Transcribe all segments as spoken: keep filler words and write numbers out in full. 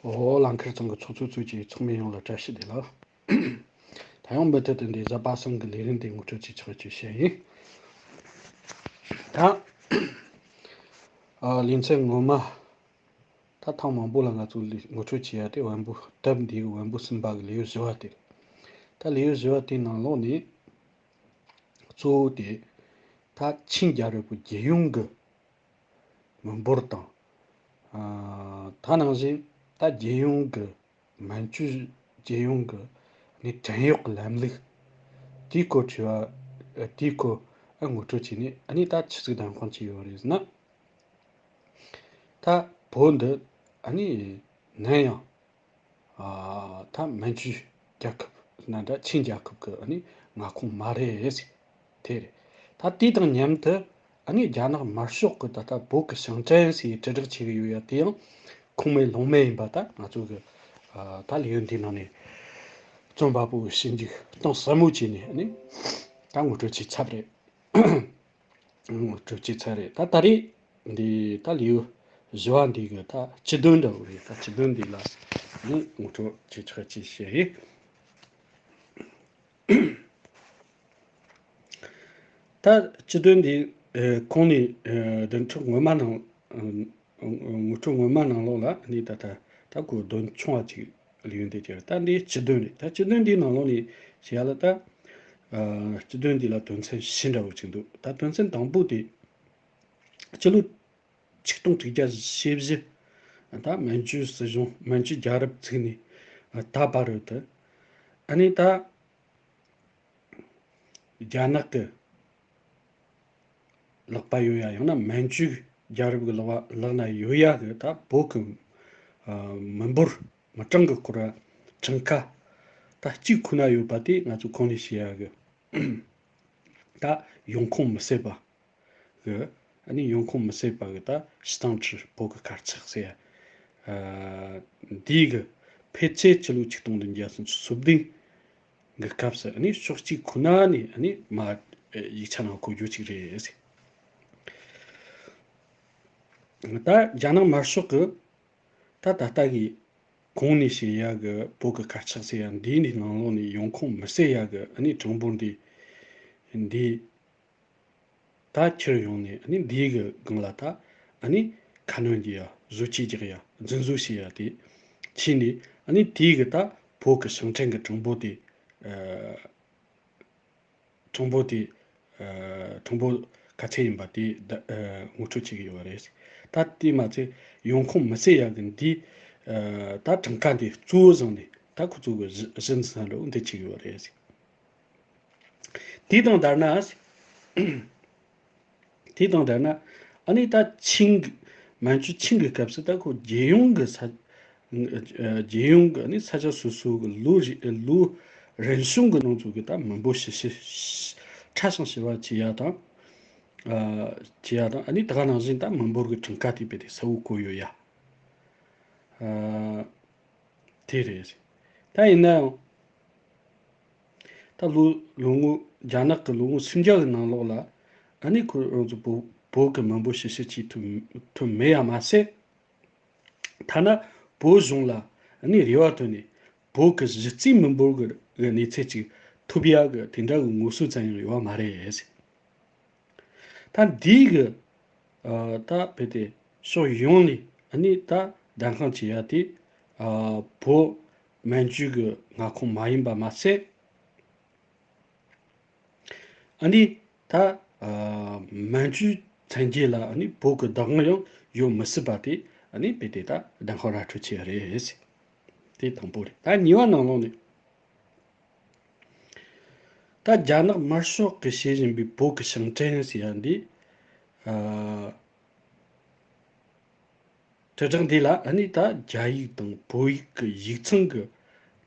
འོ་ལང་ཁར་ཚང་གི་ཚོགས་གཙོ་གཙོས་ཀྱི་ཚོགས་མི་ཡོངས་ལ་བཀྲ་ཤིས་བདེ་ལེགས། ད་ཡང་མུ་མཐུད་དུ་འདི་ཟབ་པ་གསུམ་གྱི་ལས་རིམ་དེ་ངོ་སྤྲོད་ཅིག་ཆགས་ཅིག་བཤད་ཡིན། ད་ཨ་ལེ་ཚན་སྔོན་མ། ད་ཐེངས་མང་པོ་ལ་ང་ཚོ་ལས་ངོ་སྤྲོད་བྱེད་ཡ་དེ་བོན་པོ་སྟབས་འདིའི་བོན་པོ་གསུམ་པ་གི་ལེའུ་བཞི་བ་དེ་རེད། ད་ལེའུ་བཞི་བ་དེའི་ནང་ལོགས་ནས་གཙོ་བོ་དེ་ད་ཆིན་རྒྱལ་རབས་ཀྱི་རྒྱལ་ཡོངས་ཀྱི་མི་འབོར་དང་། ཨ་ད་ནང་བཞིན་ད་རྒྱལ་ཡོངས་ཀྱི་མན་ཇུ་རྒྱལ་ཡོངས་ཀྱི་ནི་བྲན་གཡོག་གི་ལམ་ལུགས་དེའི་སྐོར་དྲི་བ་དེའི་སྐོར་ཨ་ངོ་སྤྲོད་བྱས་ནས་ཨ་ནི་ད་ཆི་ཟིག་བདམས་ཁོངས་བྱས་ཡོད་རེད་ཟེར་ན། ད་བོད་འདི་ཨ་ནི་ནམ་ཡང་ཨ་ད་མན་ཇུ་རྒྱལ་ཁབ་ན་འདྲ་ཆིན་རྒྱལ་ཁབ་ཀྱི་ཨ་ནི་མངའ་ཁོངས་མ་རེད་ཟེར། དེ་རེད། ད་དེ་དང་མཉམ་དུ་ཨ་ནི་རྒྱ་ནག་དམར་ཤོག་གི་ད་ལྟ་བོད་ཀྱི་ཞིང་བྲན་ཟེར་དྲིལ་བསྒྲགས་བྱེད་ཀྱི་ཡོད་ཡ་དེ་ཡང་ཁུངས་མེད་ལུང་མེད་ཡིན་པ་ད་ང་ཚོ་གི་ཨ་ད་ལེའུ་འདིའི་ནང་ནས་རྩོམ་པ་པོ་གི་ཞིབ་འཇུག་གཏིང་ཟབ་མོ་བྱས་ནས་ཨ་ནི་ད་ངོ་སྤྲོད་བྱས་ཚར་རེད། ངོ་སྤྲོད་བྱས་ཚར་རེད། ད་ད་རེས་འདི་ད་ལེའུ་བཞི་བ་འདི་གི་ད་སྤྱི་དོན་འདྲ་བོ་རེད། ད་སྤྱི་དོན་འདི་ལ་ནི་ངོ་སྤྲོད་བྱེད་ཆོག་ཅེས་བཤད་ཡིན། ད་སྤྱི་དོན་འདི་ཨ་གོང་ནས་ཨ་བདུན་ཕྲག་སྔོན་མ་ནང་ཨ་ངོ་སྤྲོད་སྔོན་མ་ནང་ལོགས་ལ་ནི་ད་ད་ད་གོ་དོན་ཆུང་བ་ཅིག་ལེའུ་འདི་ཅིག་རེད། ད་འདི་སྤྱི་དོན་རེད། ད་སྤྱི་དོན་འདིའི་ནང་ལོགས་ནས་བཤད་ཡ་ལ་ད་ཨ་སྤྱི་དོན་འདི་ལ་དོན་ཚན་བཞི་འདྲ་བོ་ཅིག་འདུག་ད་དོན་ཚན་དང་པོ་དེ་སྤྱི་ལོ་ཆིག་སྟོང་དྲུག་བརྒྱ་ཞེ་བཞི། ད་མན་ཇུ་སྲིད་གཞུང་མན་ཇུ་རྒྱལ་རབས་བཙུགས་ནས་ད་བར་དུ་ཨ་ནི་ད་རྒྱ་ནག་གི་ལག་པ་ཡོད་ཡ་ཡང་ན་མན་ཇུ་རྒྱལ་རབས་ཀྱི་ལག་པ་ལག་ན་ཡོད་ཡ་གི་ད་བོད་ཀྱི་ཨ་མི་འབོར་མི་གྲངས་ཀྱི་སྐོར་གྲངས་ཀ་ད་གཅིག་ཁོ་ན་ཡོད་པ་དེ་ང་ཚོ་གོང་ནས་བཤད་ཡ་གི་ད་ཡོང་ཁུངས་མི་གསལ་བ། གི་ཨ་ནི་ཡོང་ཁུངས་མི་གསལ་བ་གི་ད་སྤྱི་བཏང་ཁྲི་བོད་ཀྱི་དཀར་ཆག་ཟེར་ཡ། ཨ་འདི་གི་ཕལ་ཆེར་སྤྱི་ལོ་ཆིག་སྟོང་བདུན་བརྒྱ་སུམ་ཅུ་སོ་བདུན་གི་སྐབས་སུ་ཨ་ནི་ཕྱོགས་གཅིག་ཁོ་ན་ནས་ཨ་ནི་མ་ཡིག་ཆ་ནང་འཁོད་རྒྱུ་ཅིག་རེད་ཟེར། ད་རྒྱ་ནག་དམར་ཤོག་གི་ད་ད་ལྟ་གི་གོང་ནས་བཤད་ཡ་གི་བོད་ཀྱི་དཀར་ཆག་ཟེར་ཡ་འདིའི་ནང་ལོགས་ནས་ཡོང་ཁུངས་མི་གསལ་ཡ་གི་ཨ་ནི་གྲངས་འབོར་འདི་འདི། ད་ཁྱེར་ཡོང་ནས་ཨ་ནི་འདིའི་གི་སྒང་ལ་ད་ཨ་ནི་ཁ་སྣོན་རྒྱག་ཡ་བཟོ་བཅོས་རྒྱག་ཡ་རྫུན་བཟོ་བྱེད་ཡ་དེ་བྱས་ནས་ཨ་ནི་དེའི་གི་ད་བོད་གི་ཞིང་བྲན་གི་གྲངས་འབོར་དེ་ཨ་གྲངས་འབོར་དེ་ཨ་གྲངས་འབོར་ག་ཚད་ཡིན་པ་དེ་ད་ཨ་ངོ་སྤྲོད་བྱེད་ཀྱི་ཡོད་པ་རེད། ད་དེ་མ་ཚད་ཡོང་ཁུངས་མི་གསལ་ཡ་གི་འདི་ཨ་ད་གྲངས་ཀ་འདི་གཙོ་བོ་བཟུང་ནས་ད་ཁོ་ཚོ་གི་གཞི་གཞི་འཛིན་ས་འདྲ་བོ་འདི་བྱེད་ཀྱི་ཡོད་པ་རེད། དེ་དང་བསྡུར་ན། དེ་དང་བསྡུར་ན་ཨ་ནི་ད་ཆིང་གི་མན་ཇུ་ཆིང་གི་སྐབས་སུ་ད་ཁོ་རྒྱལ་ཡོངས་ཀྱི་ས་རྒྱལ་ཡོངས་ཀྱི་ཨ་ནི་ས་ཆ་སོ་སོ་གི་ལུའུ་རི་ལུའུ་རེན་གཞུང་གི་ནང་ཚུད་ཀྱི་ད་མི་འབོར་ཞིབ་ཕྲ་ཞིབ་ཕྲ་ཞིང་ཞིབ་པ་བྱེད་ཡ་དང་། ཨ་བྱེད་ཡ་དང་ཨ་ནི་ད་ག་ནང་བཞིན་ད་མི་འབོར་གྱི་གྲངས་ཀ་དེ་དཔེ་དེ་གསལ་བོ་བཀོད་ཡོད་ཡ། ཨ་དེ་རེད། ད་ཡིན་ན་ཡང་། ད་ལོ་ལོ་ངོ་རྒྱ་ནག་གི་ལོ་ངོ་སུམ་བརྒྱ་གི་ནང་ལོགས་ལ་ཨ་ནི་ཁོ་རང་ཚོ་བོད་བོད་ཀྱི་མི་འབོར་ཞིབ་བཤེར་བྱེད་ཐུབ་ཐུབ་མེད་ཡ་མ་ཟད། ཐ་ན་བོད་གཞུང་ལ་ཨ་ནི་རེ་བ་བཏོན་ནས་བོད་ཀྱི་གཞི་རྩའི་མི་འབོར་གྱི་གི་གནས་ཚད་ཅིག་ཐོབ་ཡ་གི་དེ་འདྲ་གི་ངོ་སོ་ཙམ་ཡང་ཡོད་པ་མ་རེད། ད་འདིའི་གི་ཨ་ད་བོད་དེ་ཕྱོགས་ཡོངས་ནས་ཨ་ནི་ད་བདམས་ཁང་བྱེད་ཡ་དེ་ཨ་བོད་མན་ཇུ་གི་མངའ་ཁོངས་མ་ཡིན་པ་མ་ཟད། ཨ་ནི་ད་ཨ་མན་ཇུ་མཚན་བརྒྱད་ལ་ཨ་ནི་བོད་ཀྱི་བདག་དབང་ཡང་ཡོད་མི་སྲིད་པ་དེ་ཨ་ནི་བོད་དེ་ད་བདམས་ཁང་ར་འཕྲོད་བྱས་རེད། དེ་དང་པོ་རེད། ད་གཉིས་པ་ནང་ལོགས་ནས་ད་རྒྱ་ནག་དམར་ཤོག་གིས་བྱེད་བཞིན་པའི་བོད་ཀྱི་ཞིང་བྲན་ཟེར་ཡ་འདི་ཨ་དྲིལ་བསྒྲགས་འདི་ལ་ཨ་ནི་ད་རྒྱ་ཡིག་དང་བོད་ཡིག་གི་ཡིག་ཚང་གི་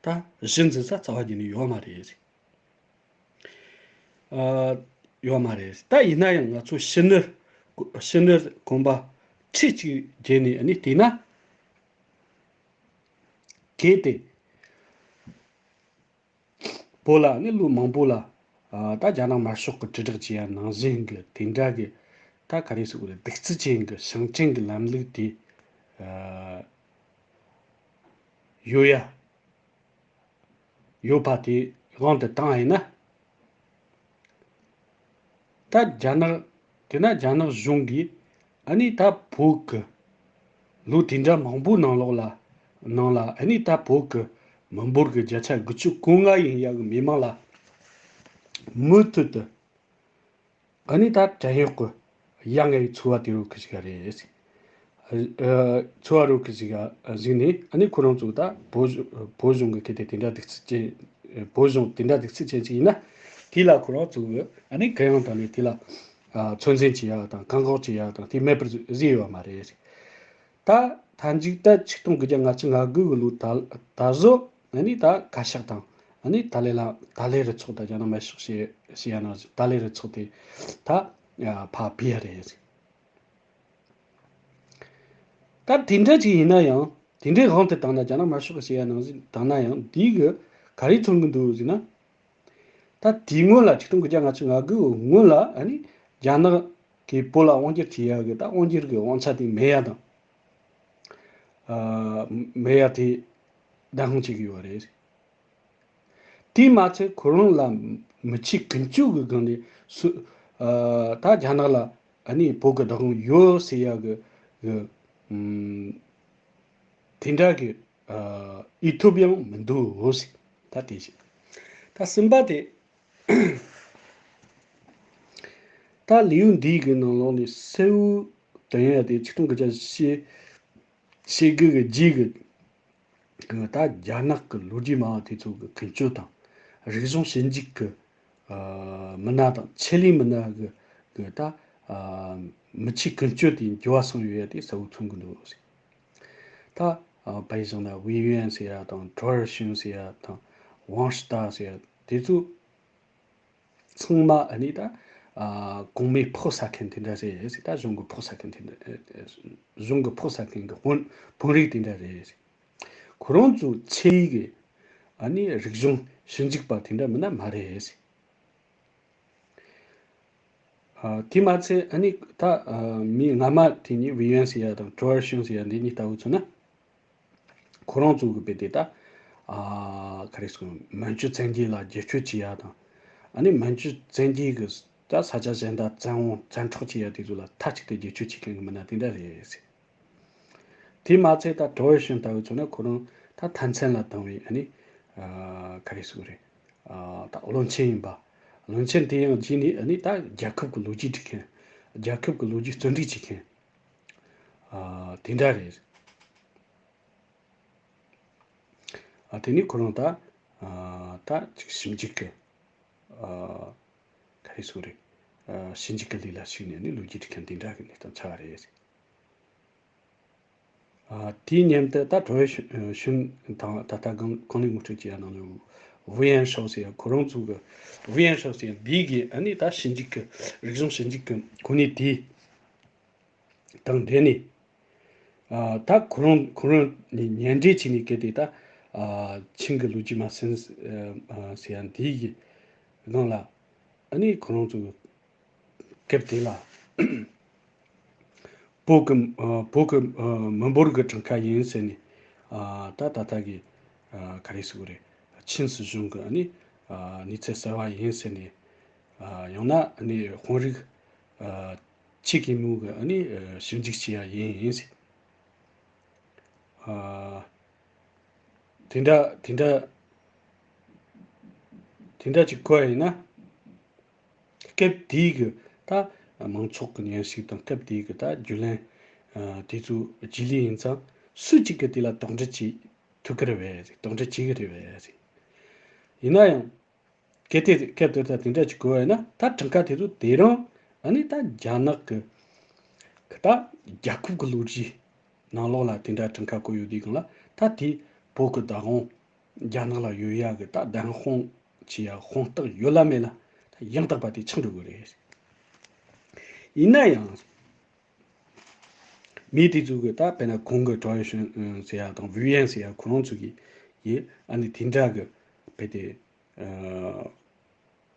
ད་གཞི་འཛིན་ས་རྩ་བ་ཉིད་ནས་ཡོད་མ་རེད། ཨ་ཡོད་མ་རེད། ད་ཡིན་ན་ཡང་ང་ཚོ་ཕྱི་ནུར་ཕྱི་ནུར་གོམ་པ་ཁྲི་གཅིག་བརྒྱབ་ནས་ཨ་ནི་བལྟས་ན། གལ་ཏེ་བོད་ལ་ཨ་ནི་ལོ་མང་པོ་ལ་ཨ་ད་རྒྱ་ནག་དམར་ཤོག་གི་དྲིལ་བསྒྲགས་བྱས་ཡ་ནང་བཞིན་གྱི་དེ་འདྲ་གི་ད་ག་རེ་ཟེར་དགོས་རེད། གདུག་རྩུབ་ཅན་གྱི་ཞིང་བྲན་གྱི་ལམ་ལུགས་དེ་ཨ་ ཡོད་ཡ། ཡོད་པ་དེ་དབང་དུ་བཏང་ཡིན་ན། ད་རྒྱ་ནག་དེ་ན་རྒྱ་ནག་གཞུང་གིས་ཨ་ནི་ད་བོད་ཀྱི་ལོ་དེ་འདྲ་མང་པོའི་ནང་ལོགས་ལ་ནང་ལ་ཨ་ནི་ད་བོད་ཀྱི་མི་འབོར་གྱི་བརྒྱ་ཆ་དགུ་བཅུ་གོ་ལྔ་ཡིན་ཡག་གི་མི་མང་ལ་མུ་མཐུད་དུ་ཨ་ནི་ད་བྲན་གཡོག་གི་ཡ་ང་བའི་འཚོ་བ་དེ་རུ་གི་ཞིག་རེད། ཨ་འཚོ་བ་རུ་གི་ཞིག་གཟིགས་ནས་ཨ་ནི་ཁོ་རང་ཚོ་ད་བོད་བོད་གཞུང་གི་གལ་ཏེ་དེ་འདྲ་སྡིག་ཚིག་ཅན་བོད་གཞུང་དེ་འདྲ་སྡིག་ཚིག་ཅན་ཞིག་ཡིན་ན། དེ་ལ་ཁོ་རང་ཚོ་གི་ཨ་ནི་གུ་ཡངས་དང་ལས་དེ་ལ་ཚོད་འཛིན་བྱེད་ཡག་དང་བཀག་འགོག་བྱེད་ཡག་དང་དེ་མེད་པར་བཟོས་ཡོད་པ་མ་རེད། ད་མཐའ་མཇུག་ད་ཆིག་སྟོང་དགུ་བརྒྱ་ལྔ་བཅུ་ང་དགུ་གི་ལོ་ད་ད་གཟོད་ཨ་ནི་ད་བཀའ་ཤག་དང་ཨ་ནི་ཏཱ་ལའི་བླ་ཏཱ་ལའི་རུ་ཚོགས་དང་རྒྱ་ནག་མི་ཤོག་ཞེས་ཞེས་ཡང་ན་ཏཱ་ལའི་རུ་ཚོགས་དེ་ད་ཕར་ཕུད་ཡ་རེད། ད་དེ་འདྲ་ཅིག་ཡིན་ན་ཡང་དེ་འདྲའི་དབང་དུ་བཏང་ན་རྒྱ་ནག་མི་ཤོག་ཞེས་ཡང་ན་བཏང་ན་ཡང་འདི་གི་ག་རེ་མཚོན་གི་འདུག་ཟེར་ན། ད་དེའི་སྔོན་ལ་ཆིག་སྟོང་དགུ་བརྒྱ་ལྔ་བཅུ་ང་དགུ་སྔོན་ལ་ཨ་ནི་རྒྱ་ནག་གིས་བོད་ལ་དབང་སྒྱུར་བྱེད་ཡག་གི་ད་དབང་སྒྱུར་གི་དབང་ཆ་དེ་མེད་ཡ་དང་། ཨ་མེད་ཡ་དེ་བདག་དབང་བྱེད་ཀྱི་ཡོད་རེད། དེས་མ་ཚད་ཁོ་རང་ལ་མི་ཆེས་ཀུན་སྤྱོད་ཀྱི་སྒང་ནས་སུ་ཨ་ད་རྒྱ་ནག་ལ་ཨ་ནི་བོད་ཀྱི་བདག་དབང་ཡོད་ཟེར་ཡག་གི་གི་ཨམ་དེ་འདྲ་གི་ཨ་ཡིད་ཐོབ་ཡང་མི་འདུག་ཟེར། ད་དེ་བཞིན་ད་གསུམ་པ་དེ། ད་ལེའུ་འདིའི་གི་ནང་ལོགས་ནས་གསལ་བོ་དོན་ཡོད་དེ་ཆིག་སྟོང་དགུ་བརྒྱ་ཞེ་དགུ་གི་རྗེས་ཀྱི་ད་རྒྱ་ནག་གི་ལོ་རྒྱུས་སྨྲ་བ་དེ་ཚོ་གི་ཀུན་སྤྱོད་དང་རིག་གཞུང་ཞིབ་འཇུག་གི་མི་སྣ་དང་ཆེད་ལས་མི་སྣ་གི་གི་ད་མི་ཆོས་ཀུན་སྤྱོད་དེ་འགྱུར་བ་སོང་ཡོད་ཡ་དེ་གསལ་བོ་མཚོན་གི་འདུག་ཟེར། ད་དཔེ་བཞག་ན་ཝེ་ཡོན་ཟེར་ཡ་དང་ཀྲོའུ་ཧྲི་ཤུན་ཟེར་ཡ་དང་ཝང་ཧྲི་ཏཱ་ཟེར་ཡ་དེ་ཚོ། ཚང་མ་ཨ་ནི་ད་ཨ་གོང་མའི་ཕོགས་ཟ་མཁན་དེ་འདྲ་རེད་ཟེར། ད་གཞུང་གི་ཕོགས་ཟ་མཁན་དེ་འདྲ་ཨ་གཞུང་གི་ཕོགས་ཟ་མཁན་གྱི་དཔོན་དཔོན་རིགས་དེ་འདྲ་རེད་ཟེར། ཁོ་རང་ཚོ་ཆེད་ཀྱི་ཨ་ནི་རིག་གཞུང་ཞིབ་འཇུག་པ་དེ་འདྲ་མིན་ན་མ་རེད་ཟེར། ཨ་དེ་མ་ཚད་ཨ་ནི་ད་ཨ་མི་སྔ་མ་དེ་གཉིས་ཝེ་ཡོན་ཟེར་ཡ་དང་ཀྲོའུ་ཧྲི་ཤུན་ཟེར་ཡ་འདི་གཉིས་ལྟ་བུ་མཚོན་ན། ཁོ་རང་ཚོ་གི་དཔེ་དེ་ད་ཨ་ག་རེ་ཟེར་མན་ཇུ་བཙན་རྒྱལ་ལ་རྒྱབ་སྐྱོར་བྱེད་ཡ་དང་ཨ་ནི་མན་ཇུ་བཙན་རྒྱལ་གི་ད་ས་ཆ་གཞན་དག་བཙན་དབང་བཙན་འཕྲོག་བྱེད་ཡ་དེ་ཚོ་ལ་མཐའ་གཅིག་ཏུ་རྒྱབ་སྐྱོར་བྱེད་མཁན་གི་མི་སྣ་དེ་འདྲ་རེད་ཟེར། དེ་མ་ཚད་ད་ཀྲོའུ་ཧྲི་ཤུན་ལྟ་བུ་ཚོ་ན་ཁོ་རང་ད་མཐའ་མཚན་ལ་བཏང་བའི་ཨ་ནི་ཨ་ག་རེ་ཟེར་རེད། ཨ་ད་བློན་ཆེན་ཡིན་པ། བློན་ཆེན་དེ་ཡང་རྗེས་ནས་ཨ་ནི་ད་རྒྱལ་ཁབ་གི་ལོ་རྒྱུས་འབྲི་མཁན། རྒྱལ་ཁབ་གི་ལོ་རྒྱུས་བརྩོན་འགྲུས་བྱེད་མཁན། ཨ་དེ་འདྲ་རེད། ཨ་དེ་ནི་ཁོ་རང་ད་ཨ་ད་ཅིག་ཞིབ་འཇུག་གི་ཨ་ག་རེ་ཟེར་རེད། ཨ་ཞིབ་འཇུག་གི་ལས་ལ་ཞུགས་ནས་ནི་ལོ་རྒྱུས་འབྲི་མཁན་དེ་འདྲ་གི་གནས་སྟངས་ཆགས་པ་རེད། ཨ་དེའི་མཉམ་དུ་ད་ཀྲོའུ་ཧྲི་ཤུན་དང་ད་ལྟ་གང་གང་ལས་ངོ་སྤྲོད་བྱས་ཡ་ནང་ལ་ཝུ་ཡན་ཧྲའོ་ཟེར་ཡ་ཁོ་རང་ཚོ་གི་ཝུ་ཡན་ཧྲའོ་ཟེར་ཡ་འདིའི་གི་ཨ་ནི་ད་ཞིབ་འཇུག་གི་རིག་གཞུང་ཞིབ་འཇུག་གི་གོ་གནས་དེ། དང་འབྲེལ་ནས། ཨ་ད་ཁོ་རང་ཁོ་རང་ནས་ཉེ་འབྲེལ་བྱས་ནས་གལ་ཏེ་ད་ཨ་ཆིང་གི་ལོ་རྒྱུས་མ་ཟིན་ཨ་ཟེར་ཡ་འདི་ཡི་ནང་ལ་ཨ་ནི་ཁོ་རང་ཚོ་སྐབས་དེ་ལ་བོད་ཀྱི་ཨ་བོད་ཀྱི་ཨ་མི་འབོར་གྱི་གྲངས་ཀ་ཡིན་ཟེར་ནས་ཨ་ད་ད་ལྟ་གི་ཨ་ག་རེ་ཟེར་དགོས་རེད། ཆིན་སྲིད་གཞུང་གི་ཨ་ནི་ཨ་གནས་ཚུལ་གསར་བ་ཡིན་ཟེར་ནས་ཨ་ཡང་ན་ཨ་ནི་དཔོན་རིགས་ཨ་ཆེ་གེ་མོ་གི་ཨ་ནི་ཞིབ་འཇུག་བྱེད་ཡ་ཡིན་ཡིན་ཟེར། ཨ་དེ་འདྲ་དེ་འདྲ་དེ་འདྲ་ཅིག་གོ་ཡ་ཡིན་ན། སྐབས་དེའི་གི་ད་མང་ཚོགས་ཀྱི་ཉན་ཞིབ་དང་སྐབས་དེའི་གི་ད་རྒྱུས་ལོན་ཨ་དེ་ཚོ་རྗེས་ལུས་ཡིན་ཙང་སུ་གཅིག་གི་དེ་ལ་དོགས་འདྲི་བྱེད་ཐུབ་ཀྱི་རེད་བས་དོགས་འདྲི་བྱེད་ཀྱི་རེད་བས། ཡིན་ན་ཡང་། གལ་ཏེ་སྐབས་དེར་ད་དེ་འདྲ་ཅིག་གོ་བས་ན་ད་གྲངས་ཀ་དེ་ཚོ་དེ་རིང་ཨ་ནི་ད་རྒྱ་ནག་གི་གི་ད་རྒྱལ་ཁབ་ཀྱི་ལོ་རྒྱུས་ནང་ལོགས་ལ་དེ་འདྲ་གྲངས་ཀ་བཀོད་ཡོད་དུས་སྒང་ལ་ད་དེ་བོད་ཀྱི་བདག་དབང་རྒྱ་ནག་ལ་ཡོད་ཡ་གི་ད་བདག་དབང་བྱེད་ཡ་དཔང་རྟགས་ཡོད་ལ་མེད་ལ་ད་ཡང་དག་པ་དེ་ཆགས་འགྲོ་གི་རེད། ཡིན་ན་ཡང་། མི་དེ་ཚོ་གི་ད་དཔེར་ན་གོང་གི་ཀྲོའུ་ཧྲི་ཤུན་ཟེར་ཡ་དང་ཝུ་ཡན་ཟེར་ཡ་ཁོ་རང་ཚོ་གི་ཡི་ཨ་ནི་དེ་འདྲ་གི་དཔེ་དེ་ཨ་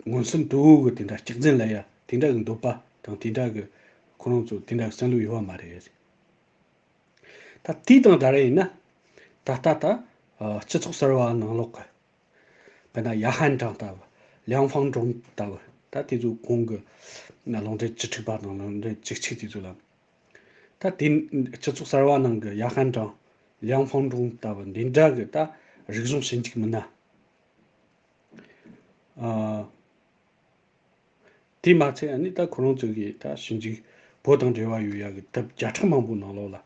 མངོན་སུམ་དུ་གི་དེ་འདྲ་སྐྱག་རྫུན་ལབ་ཡ་དེ་འདྲ་གི་འདོད་པ་དང་དེ་འདྲ་གི་ཁོ་རང་ཚོ་དེ་འདྲ་གི་བསམ་བློ་ཡོད་པ་མ་རེད། ད་དེ་དང་འདྲ་རེད་ཡིན་ན་ད་ལྟ་ད་ ཨ། སྤྱི་ཚོགས་གསར་བ་ནང་ལོགས་ཀྱི་དཔེར་ན་ཡ་ཧན་ཀྲང་ལྟ་བུ། ལིའང་ཧྥང་ཀྲུང་ལྟ་བུ། ད་དེ་ཚོ་གོང་གི་ལུང་འདྲེན་བཅུ་དྲུག་པ་དང་ལུང་འདྲེན་བཅུ་གཅིག་དེ་ཚོ་ལ། ད་དེ་སྤྱི་ཚོགས་གསར་བ་ནང་གི་ཡ་ཧན་ཀྲང་། ལིའང་ཧྥང་ཀྲུང་ལྟ་བུ་འདི་འདྲ་གི་ད་རིག་གཞུང་ཞིབ་འཇུག་མི་སྣ། ཨ། དེ་མ་ཚད་ཨ་ནི་ད་ཁོ་རང་ཚོ་གིས་ད་ཞིབ་འཇུག་བོད་དང་འབྲེལ་བ་ཡོད་ཡ་གི་དེབ་བརྒྱ་ཕྲག་མང་པོ་ནང་ལོགས་ལ།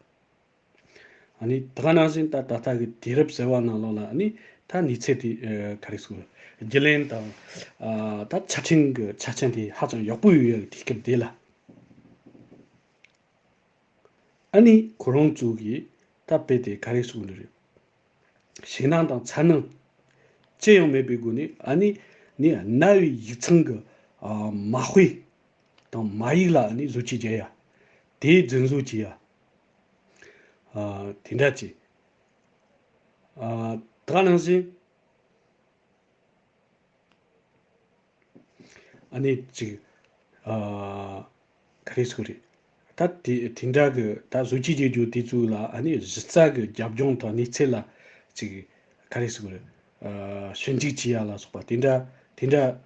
ཨ་ནི་ད་ག་ནང་བཞིན་ད་ད་ལྟ་གི་དུས་རབས་ཟེར་བ་ནང་ལོགས་ལ་ཨ་ནི་ད་གནས་ཚད་དེ་ཨ་ག་རེ་ཟེར། རྒྱུན་ལྡན་དང་ཨ་ད་ཆ་འཕྲིན་གི་ཆ་རྐྱེན་དེ་ཧ་ཅང་ཡག་པོ་ཡོད་ཡ་གི་དུས་སྐབས་དེ་ལ། ཨ་ནི་ཁོ་རང་ཚོ་གིས་ད་དཔེ་དེ་ག་རེ་ཟེར་ནི་རེད། ཞེད་སྣང་དང་འཚེར་སྣང་ཅི་ཡང་མེད་པའི་སྒོ་ནས་ཨ་ནི་ནི་གནའ་བོའི་ཡིག་ཚང་གི་ཨ་མ་དཔེ་དང་མ་ཡིག་ལ་ཨ་ནི་བཟོ་བཅོས་བརྒྱབ་ཡ། དེའི་རྫུན་བཟོ་བྱས་ཡ། ཨ་དེ་འདྲ་བྱས། ཨ་ད་ག་ནང་བཞིན། ཨ་ནི་ཅིག་ཨ་ག་རེ་ཟེར་རེད། ད་དེ་དེ་འདྲ་གི་ད་བཟོ་བཅོས་བྱེད་རྒྱུ་དེ་ཚོ་ལ་ཨ་ནི་གཞི་རྩ་གི་རྒྱབ་ལྗོངས་དང་གནས་ཚད་ལ་ཅིག་ག་རེ་ཟེར་རེད། ཨ་ཞིབ་འཇུག་བྱེད་ཡ་ལ་སོགས་པ་དེ་འདྲ་དེ་འདྲ་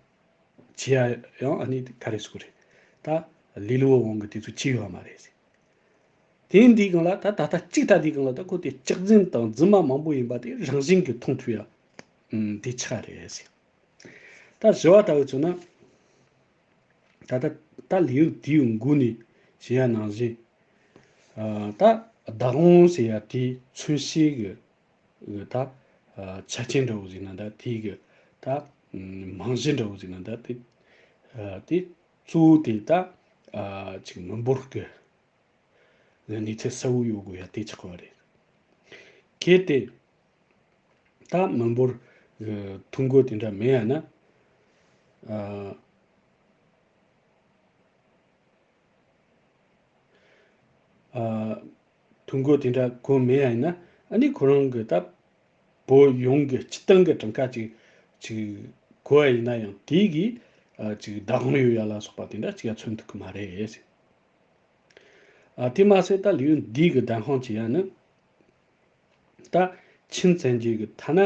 བྱེད་ཡ་ཡང་ཨ་ནི་ག་རེ་ཟེར་རེད། ད་ལི་ལི་བོ་ཝང་གི་དེ་ཚོ་བྱས་ཡོད་མ་རེད། དེ་འདིའི་སྒང་ལ་ད་ད་ལྟ་གཅིག་ད་འདིའི་སྒང་ལ་ད་ཁོ་དེ་སྐྱག་རྫུན་དང་རྫུན་མ་མང་པོ་ཡིན་པ་དེ་རང་བཞིན་གྱིས་མཐོང་ཐུབ་ཡ། ཨུམ་དེ་ཆགས་རེད་ཟེར། ད་བྱ་བ་ལྟ་བུ་བྱུང་ན། ད་ལྟ་ད་ལེའུ་དེའི་མགོ་ནས་བཤད་ཡ་ནང་བཞིན། ཨ་ད་བདག་དབང་ཟེར་ཡ་དེ་མཚོན་བྱེད་ཀྱི་ད་ཨ་ཆ་རྐྱེན་འདྲ་བོ་ཟིག་ན་ད་དེའི་གི་ད་རྨང་གཞི་འདྲ་བོ་ཟིག་ན་ད་དེ་ཨ་དེ་གཙོ་བོ་དེ་ད་ཨ་ཅིག་མི་འབོར་གི་གནས་ཚད་གསལ་བོ་ཡོད་དགོས་ཡ་དེ་ཆགས་པ་རེད། གལ་ཏེ་ད་མི་འབོར་གི་ཐོ་འགོད་དེ་འདྲ་མེད་ཡ་ན། ཨ་ཨ་ཐོ་འགོད་དེ་འདྲ་གོ་མེད་ཡ་ཡིན་ན་ཨ་ནི་ཁོ་རང་གི་ད་བོད་ཡོངས་ཀྱི་སྤྱི་བཏང་གི་གྲངས་ཀ་ཅིག་ཅིག་གོ་ཡ་ཡིན་ན་ཡང་དེ་གིས་ཨ་ཅིག་བདག་དབང་ཡོད་ཡ་ལ་སོགས་པ་དེ་འདྲ་ཅིག་ཡ་མཚོན་ཐུབ་ཀྱི་མ་རེད། ཨ་དེ་མ་ཟད་ད་ལེའུ་འདི་གི་བདེན་དཔང་བྱེད་ཡ་ནི། ད་ཆིན་བཙན་རྒྱལ་གི་ཐ་ན་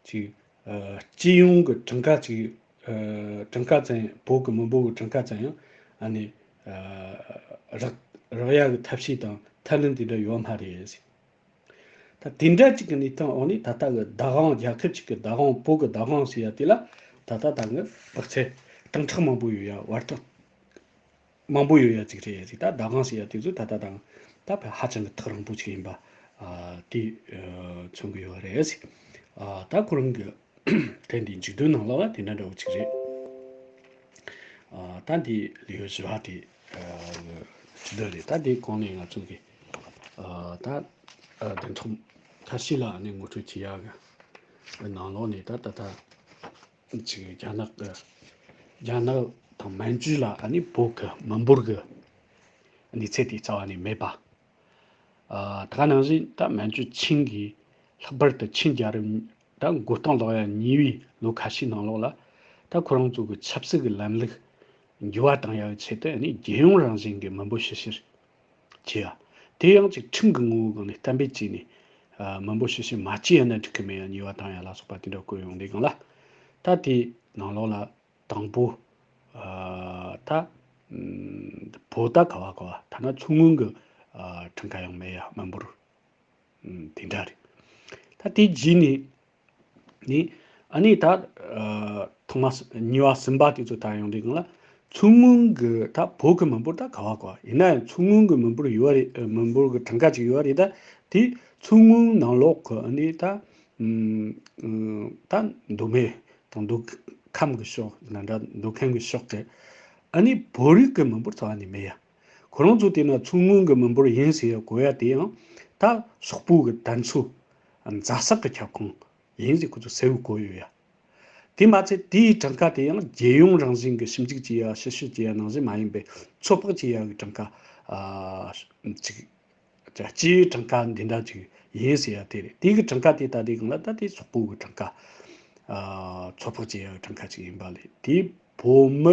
ཅིག་ཨ་སྤྱི་ཡོངས་ཀྱི་གྲངས་ཀ་ཅིག་ཨ་གྲངས་ཀ་ཙམ་བོད་ཀྱི་མི་འབོར་གྱི་གྲངས་ཀ་ཙམ་ཡང་ཨ་ནི་ཨ་རག་རག་ཡ་གི་ཐབས་ཤེས་དང་ཐབས་ལམ་དེ་འདྲ་ཡོད་མ་རེད། ད་དེ་འདྲ་ཅིག་གི་གནས་སྟངས་འོག་ནས་ད་ལྟ་གི་བདག་དབང་རྒྱལ་ཁབ་ཅིག་གི་བདག་དབང་བོད་ཀྱི་བདག་དབང་ཟེར་ཡ་དེ་ལ་ད་ལྟ་ད་གི་དཔག་ཚད་སྟོང་ཕྲག་མང་པོ་ཡོད་ཡ་བར་ཐག་མང་པོ་ཡོད་ཡ་ཅིག་རེད་ཟེར། ད་བདག་དབང་ཟེར་ཡ་དེ་ཚོ་ད་ལྟ་དང་ད་ཕ་ཧ་ཅང་གི་ཐག་རིང་པོ་ཅིག་ཡིན་པ་ཨ་དེ་ཨ་མཚོན་གི་ཡོད་རེད་ཟེར། ཨ་ད་ཁོ་རང་གི་དེ་འདི་མཇུག་སྡོམ་ནང་ལོགས་ལ་དེ་འདྲ་འདྲ་བོ་ཅིག་རེད། ཨ་ད་འདི་ལེའུ་བཞི་པ་དེ་ཨ་མཇུག་སྡོམ་རེད། ད་འདི་གོང་ནས་ང་ཚོ་གི་ཨ་ད་ཨ་བདེན་ཐོབ་ཐར་ཤེས་ལ་ཨ་ནི་ངོ་སྤྲོད་བྱེད་ཡག་གི་ནང་ལོགས་ནས་ད་ད་ད། ཅིག་རྒྱ་ནག་གི་རྒྱ་ནག་དང་མན་ཇུ་ལ་ཨ་ནི་བོད་ཀྱི་མི་འབོར་གྱི་གནས་ཚད་དེ་རྩ་བ་ནས་མེད་པ། ཨ་ད་ག་ནང་བཞིན་ད་མན་ཇུ་ཆིང་གིས་ལྷག་པར་དུ་ཆིན་རྒྱལ་རབས་ད་མགོ་རྟིང་སློག་ཡ་ཉེ་བའི་ལོ་ཁ་ཤས་ནང་ལོགས་ལ་ད་ཁོ་རང་ཚོ་གི་ཆབ་སྲིད་ཀྱི་ལམ་ལུགས་འགྱུར་བ་བཏང་ཡ་གི་ཆེད་དུ་ཨ་ནི་རྒྱལ་ཡོངས་རང་བཞིན་གྱི་མི་འབོར་ཕྱི་བཤེར་བྱེད་ཡ། དེ་ཡང་ཅིག་ཁྲིམས་ཀྱི་ངོ་བོའི་སྒང་ནས་གཏན་འབེབས་བྱས་ནས་ཨ་མི་འབོར་ཕྱི་བཤེར་མ་བྱས་ཡ་ན་འགྲིག་གི་མེད་ཡ་ཉེས་པ་བཏང་ཡ་ལ་སོགས་པ་དེ་འདྲ་བཀོད་ཡོང་དུས་སྒང་ལ། ད་དེའི་ནང་ལོགས་ལ་དང་པོ་ཨ་ད་ཨམ་བོད་ད་ག་བ་ག་བ་ཐ་ན་མཚོ་སྔོན་གྱི་ཨ་གྲངས་ཀ་ཡང་མེད་ཡ་མི་འབོར་ཨམ་དེ་འདྲ་རེད། ད་དེ་རྗེས་ནས་ནི་ཨ་ནི་ད་ཨ་ཐོག་མ་གཉིས་པ་གསུམ་པ་དེ་ཚོ་ད་ཡོང་དུས་སྒང་ལ་མཚོ་སྔོན་གྱི་ད་བོད་ཀྱི་མི་འབོར་ད་ག་བ་ག་བ་ཡིན་ན་ཡང་མཚོ་སྔོན་གྱི་མི་འབོར་ཡོད་རེད། མི་འབོར་གྱི་གྲངས་ཀ་ཅིག་ཡོད་རེད། ད་དེ་མཚོ་སྔོན་ནང་ལོགས་ཀྱི་ཨ་ནི་ད་ཨམ་ད་མདོ་སྨད་དང་མདོ་ཁམས་ཀྱི་ཕྱོགས་ན་འདྲ་མདོ་ཁམས་ཀྱི་ཕྱོགས་ཀྱི་ཨ་ནི་བོད་རིགས་ཀྱི་མི་འབོར་རྩ་བ་ནས་མེད་ཡ། ཁོ་རང་ཚོ་དེ་ན་མཚོ་སྔོན་གྱི་མི་འབོར་ཡིན་ཟེར་ཡ་གོ་ཡ་དེ་ཡང་ད་སོག་པོ་གི་དར་མཚོ་རྫ་ས་གི་ཁྱབ་ཁོངས་ཡིན་ཟེར་ཁོ་ཚོ་གསལ་བོ་གོ་ཡོད་ཡ། དེ་མ་ཚད་དེའི་གྲངས་ཀ་དེ་ཡང་རྒྱལ་ཡོངས་རང་བཞིན་གྱི་ཞིབ་འཇུག་བྱེད་ཡ་ཕྱིར་བཤེར་བྱེད་ཡ་ནང་བཞིན་མ་ཡིན་པའི་ཚོད་དཔག་བྱེད་ཡ་གི་གྲངས་ཀ་ཨ་ཅིག་སྤྱིའི་གྲངས་ཀ་འདི་འདྲ་ཅིག་ཡིན་ཟེར་ཡ་དེ་རེད། དེ་གི་གྲངས་ཀ་དེ་ད་དེ་གང་ལ་ད་དེ་སོག་པོ་གི་གྲངས་ཀ་ཨ་ཚོད་དཔག་བྱེད་ཡ་གི་གྲངས་ཀ་ཅིག་ཡིན་པ་ལས་དེ་བོད་མི་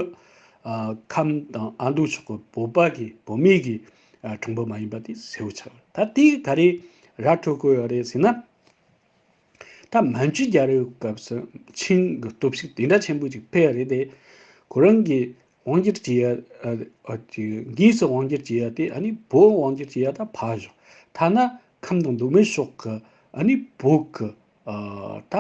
ཨ་ཁམས་དང་ཨ་མདོ་ཕྱོགས་གི་བོད་པ་གི་བོད་མི་གི་ཨ་གྲངས་འབོར་མ་ཡིན་པ་དེ་གསལ་བོ་ཆགས། ད་དེ་ག་རེ་ར་འཕྲོད་གོ་ཡོད་རེད་ཟེར་ན། ད་མན་ཇུ་རྒྱལ་རབས་སྐབས་སུ་ཆིང་གི་སྟོབས་ཤུགས་དེ་འདྲ་ཆེན་པོ་ཅིག་འཕེལ་ཡ་རེད་དེ། ཁོ་རང་གིས་དབང་སྒྱུར་བྱེད་ཡ་ཨ་ཨ་ཅིག་དངོས་སུ་དབང་སྒྱུར་བྱེད་ཡ་དེ། ཨ་ནི་བོད་དབང་སྒྱུར་བྱེད་ཡ་ད་ཕར་བཞག་ཐ་ན་ཁམས་དང་མདོ་སྨད་ཕྱོགས་ཀྱི་ཨ་ནི་བོད་ཀྱི་ཨ་ད་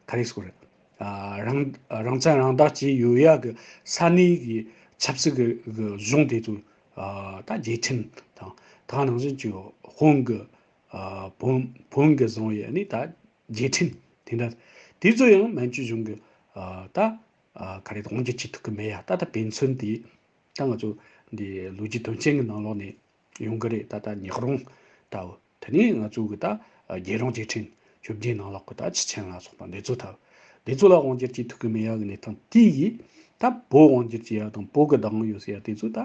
ག་རེ་ཟེར་དགོས་རེད། ཨ་རང་རང་བཙན་རང་བདག་བྱས་ཡོད་ཡ་གི་ས་གནས་ཀྱི་ཆབ་སྲིད་ཀྱི་གི་གཞུང་དེ་ཚོ་ཨ་ད་རྗེས་ཁྲིམས་དང་། ད་ནང་བཞིན་གྱི་བོན་གྱི་ཨ་བོན་བོན་གྱི་བཟུང་བའི་ཨ་ནི་ད་རྗེས་ཁྲིམས་དེ་འདྲ་དེ་ཚོ་ཡང་མན་ཇུ་གཞུང་གི་ཨ་ད་ཨ་ག་རེ་དབང་སྒྱུར་བྱེད་ཐུབ་ཀྱི་མེད་ཡ། ད་ད་དཔེ་མཚོན་དེ་ད་ང་ཚོ་འདི་ལོ་རྒྱུས་དོན་རྐྱེན་གྱི་ནང་ལོགས་ནས་ཡོང་གི་རེད། ད་ལྟ་ཉག་རོང་ལྟ་བུ། དེ་ནས་ང་ཚོ་གི་ད་རྒྱལ་རོང་རྗེས་དྲན་བཅོ་བརྒྱད་ནང་ལོགས་ཀྱི་ད་ཆུ་ཆེན་ལ་སོགས་པ་འདི་ཚོ་ལྟ་བུ། འདི་ཚོ་ལ་དབང་སྒྱུར་བྱེད་ཐུབ་ཀྱི་མེད་ཡ་གི་གནས་སྟངས་དེ་ཡིས་ད་བོད་དབང་སྒྱུར་བྱེད་ཡ་དང་བོད་ཀྱི་བདག་དབང་ཡོད་ཟེར་ཡ་དེ་ཚོ་ད་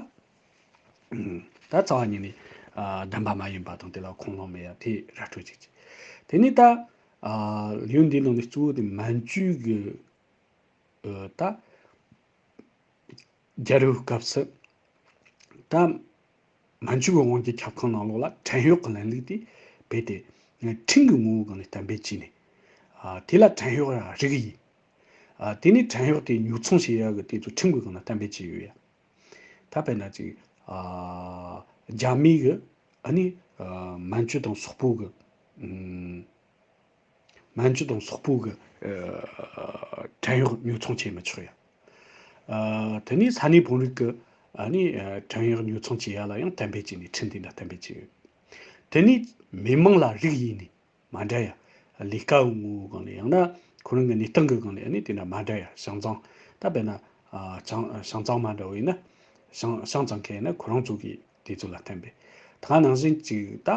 ད་རྩ་བ་ཉིད་ནས་ཨ་བདེན་པ་མ་ཡིན་པ་དང་། དེ་ལ་ཁུངས་ལུང་མེད་ཡ་དེ་ར་སྤྲོད་ཅིག་ཅིག་དེ་ནས་ད་ཨ་ལེའུ་འདིའི་ནང་ནས་གཙོ་བོ་དེ་མན་ཇུ་གི་ཨ་ད་རྒྱལ་རབས་སྐབས་སུ་ད་མན་ཇུ་གི་དབང་སྒྱུར་ཁྱབ་ཁོངས་ནང་ལོགས་ལ་བྲན་གཡོག་གི་ལམ་ལུགས་དེ་རྦད་དེ་ཁྲིམས་ཀྱི་ངོ་བོའི་སྒང་ནས་གཏན་འབེབས་བྱས་ནས། ཨ་དེ་ལ་བྲན་གཡོག་ར་རིགས་ཡིན། ཨ་དེ་ནས་བྲན་གཡོག་དེ་ཉོ་ཚོང་བྱེད་ཡ་གི་དེ་ཚོ་ཁྲིམས་ཀྱི་སྒང་ན་གཏན་འབེབས་བྱས་ཡོད་ཡ། ད་དཔེར་ན་ཅིག་ཨ་རྒྱ་མི་གི་ཨ་ནི་ཨ་མན་ཇུ་དང་སོག་པོ་གི་ཨམ། མན་ཇུ་དང་སོག་པོ་གི་ཨ་བྲན་གཡོག་ཉོ་ཚོང་བྱེད་མི་ཆོག་ཡ། ཨ་དེ་ནས་ས་གནས་བོད་རིགས་ཀྱི་ཨ་ནི་ཨ་བྲན་གཡོག་ཉོ་ཚོང་བྱེད་ཡ་ལ་ཡང་གཏན་འབེབས་བྱས་ནས། ཁྲིམས་དེ་འདྲ་གཏན་འབེབས་བྱས་ཡོད། དེ་ནས་མི་མང་ལ་རིགས་ཡིན་ནས་མ་འདྲ་ཡ། ལས་ཀ་གི་ངོ་བོའི་སྒང་ནས། ཡང་ན་ཁོ་རང་གི་གནས་སྟངས་ཀྱི་སྒང་ནས་ཨ་ནི་དེ་འདྲ་མ་འདྲ་ཡ། ཞང་ཚང་། ད་དཔེར་ན་ཨ་ཞང་ཞང་ཚང་མ་འདྲ་བོ་ཡིན་ན། ཞང་ཞང་ཚང་མཁན་ཡིན་ན་ཁོ་རང་ཚོ་གི་དེ་ཚོ་ལ་བརྟེན་པས། ད་ནང་བཞིན་ཅིག་ད་ཨ་